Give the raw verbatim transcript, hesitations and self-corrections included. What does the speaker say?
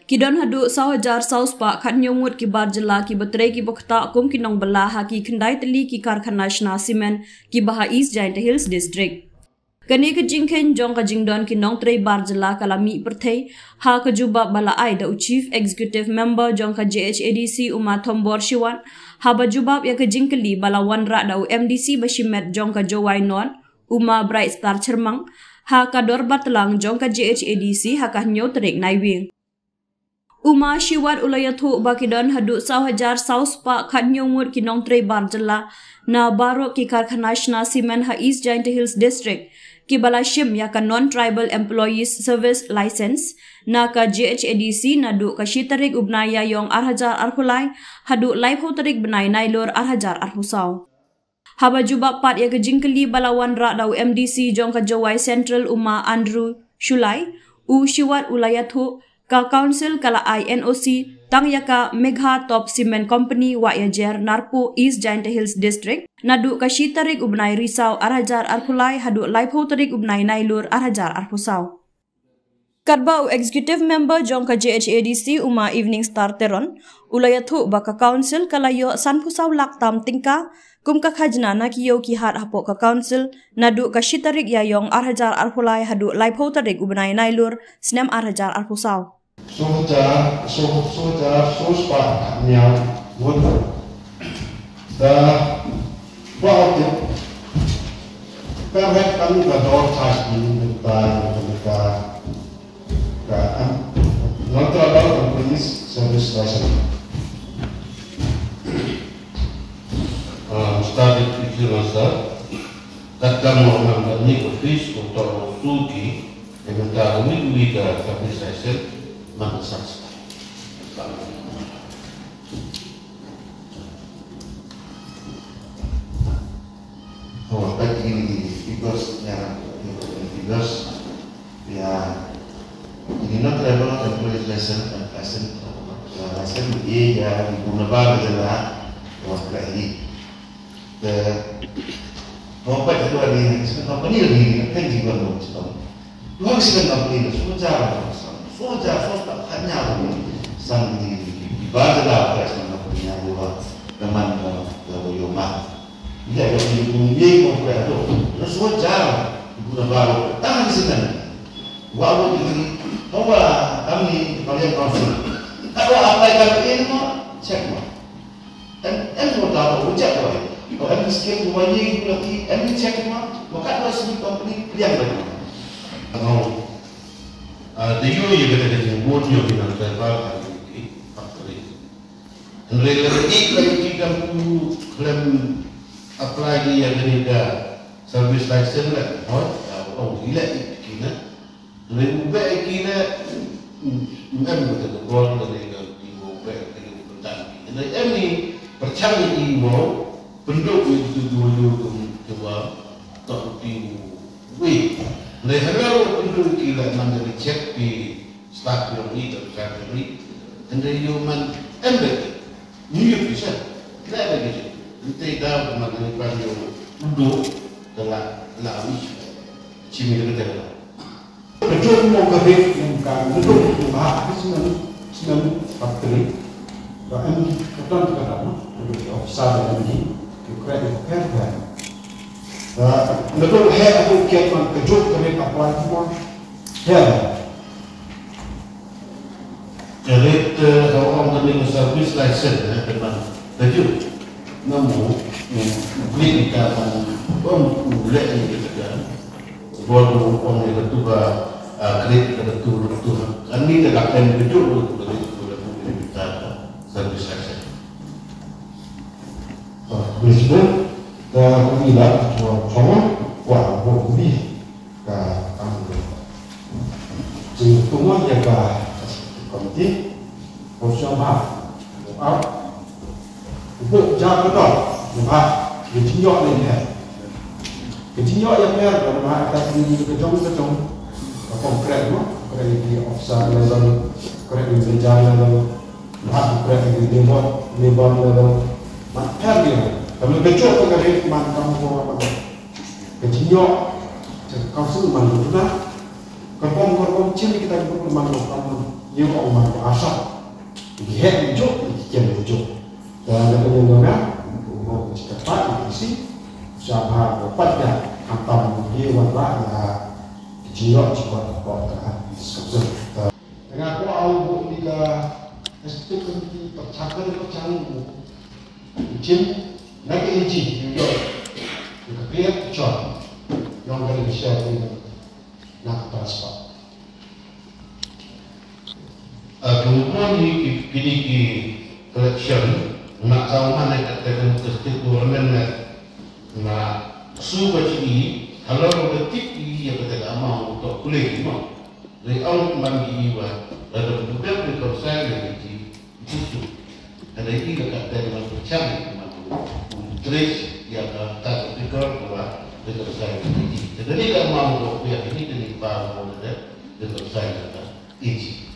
Ki don haduh saw hajar saw spah khatñiew ngut ki bar jylla kiba trei kiba ktah kum ki nongbylla ha ki khyndai tylli ki karkhana shna simen kiba ha East Jaintia Hills District. Kane ka jingkheiñ jong ka jingdon ki nongtrei bar jylla ka la mih pyrthei ha ka jubab ba la ai da u Chief Executive Member jong ka J H A D C, u Ma Thombor Shiwat, haba jubab ïa ka jingkylli ba la wanrah da u M D C ba shimet jong ka Jowai North, u Ma Bright Star Chyrmang, ha ka dorbar tlang jong ka J H A D C ha ka hynñiew tarik Naiwieng. U Ma Shiwat u la ïathuh ba ki don haduh saw hajar saw spah khatñiew ngut ki nongtrei bar jylla na baroh ki karkhana shna simen ha East Jaintia Hills District, kiba la shim ïa ka Non-Tribal Employees Service License na ka J H A D C naduh ka shi tarik u bnai Ïaïong ar hajar arphew lai haduh laiphew tarik bnai Nailur ar hajar arphew saw. Haba jubab pat ïa ka jingkylli ba la wanrah da u M D C jong ka Jowai Central, u Ma Andrew Shullai, u Shiwat u la ïathuh ka Council ka la ai N O C tang ïa ka Megha Top Cement Company Wahiajer, Narpuh, East Jaintia Hills District, naduh ka shi tarik u bnai Risaw ar hajar arphew lai haduh laiphew tarik u bnai Nailur ar hajar arphew saw. Katba u Executive Member jong ka J H A D C, u Ma Evening Star Teron, u la ïathuh ba ka Council ka la ïoh sanphew saw lak tam tyngka kum ka khajna na ki ïew ki hat hapoh ka Council naduh ka shi tarik Ïaïong ar hajar arphew lai haduh laiphew tarik u bnai Nailur snem ar hajar arphew saw. Saw hajar, saw, saw hajar saw spah khatñiew ngut. Da ba u tip ka rek tang ka dor charge ni mynta ka ka am nontribal employees service license. Um, started with you, sir. Kat kam mo nang ka ni office ko to suki. Ïa mynta ka mih mih ka ka pisa sel man ka sat sat. Oh, ka ini di because ya because ya ini nak level kan boleh lesson kan lesson lesson ye ya di guna ba la wa ka ini. Te, hawai, tu hari, sekarang company lagi, kan jiwa lo, sekarang. Dua hari sekarang company lo, semua cara, semua cara, semua tak hanya lo, sang di, di, di bazaar lah, apa, sekarang company yang dua, teman, eh, dua, dua, dua, mah. Dia ada di bumi, mau berapa tu? Terus semua cara, guna baru, tangan di sini. Wa, wa, di sini, hawai, kami, kalian council. Kalau apply kami ini, mau, check, mau. Em, em mo ta ko check ko. Ko em skill ko wa ye ko laki, em check ko. Wa kat wa sini company pliang ba. Ano, ah, da ïoh ïa kata ka jingbun ïoh ki nongtrei bar ha ki factory. Hynrei lada ki, lada ki kam pu khlem apply ki ïa kane ka service license la, hooid, ïa, ong ki la ïa ki na. Hynrei u beh ïa ki ne, mm, em kata ka bor lane ka ti u beh ïa ki ne u bynta ïa ki. Hynrei em ni pyrshang ïa ki mo pynduh ïa ki tu tu tu tu tu wa to ti u wi. Hynrei hynrei u pynduh ïa ki la man da check pi staff ïa ki tu ta ri. Hynrei ïa man em beh. Ni ïa pi sa. La beh ki. Ente da man da ban ïa u do da la la wi. Chimi da ka. Ka jong mo ka rit kum ka nuduk kum ha ka snem, snem factory. Ba em ka ton ka ton, nuduk ki officer ba em ni, ki kret ki kret ba. Nuduk he aku kiat man ka jong ka rit apply kuma. He. Ka rit, eh, ka ong ka ni service license, eh, ka man. Ka jong. Namu, mm, beli ka man, ong, uleh ni ka. Bor tu ong ïa katu ka, ah, kredit katu, katu. Ani ka dak pen katu, katu, katu, katu, katu, service action. Ah, boleh sebut, ka kami lah, cuma, cuma, kuat, buat lebih, ka, kami tu. Jadi, tu mah dia ka, komiti, kosong ha, out, Bok ja ka dor, namar ka jingïoh ne ne. Ka jingïoh ïa pher, namar ka jingïoh ka jong ka jong. Ka kong kren mo, kren ïa ki officer level, kren ïa ki manager level, namar kren ïa ki labor, labor level. Namar pher ïa, ka mut ka jong ka rit man ka mo ka man. Ka jingïoh, ka council man ka tuna. Ka kong ka kong chin kita ka man ka man. Ïa u ong man ba asap ki heh ki juk ki kem ki juk. Te na ka liang jong nga u ong ka jingkyrpad ïa ki si sha ba ka pat ïa khamtam ïa wan ba ïa ki jingïoh jingkot ka pop ka hap ki skam sum. Te nga kwah ong ba uni ka executive committee pyrchang ka pyrchang u jin na ka iji ïa ka clear picture ïa ka ri sha ri na ka transport. Kumno ni ki kini ki collection na ka man ne ka tekun ke state government ne na su ba chi halor ba tip i ya ka tekun amount to kule ki mo. Ri ong man ki i wa da da budak ri konsai ne ki chi su su. Ada i la ka tekun man pechang man trace ya ka ta speaker wa ri konsai ne ki chi. Jadi ka amount to ya ki ni ni pa mo da ri konsai ne ka iji.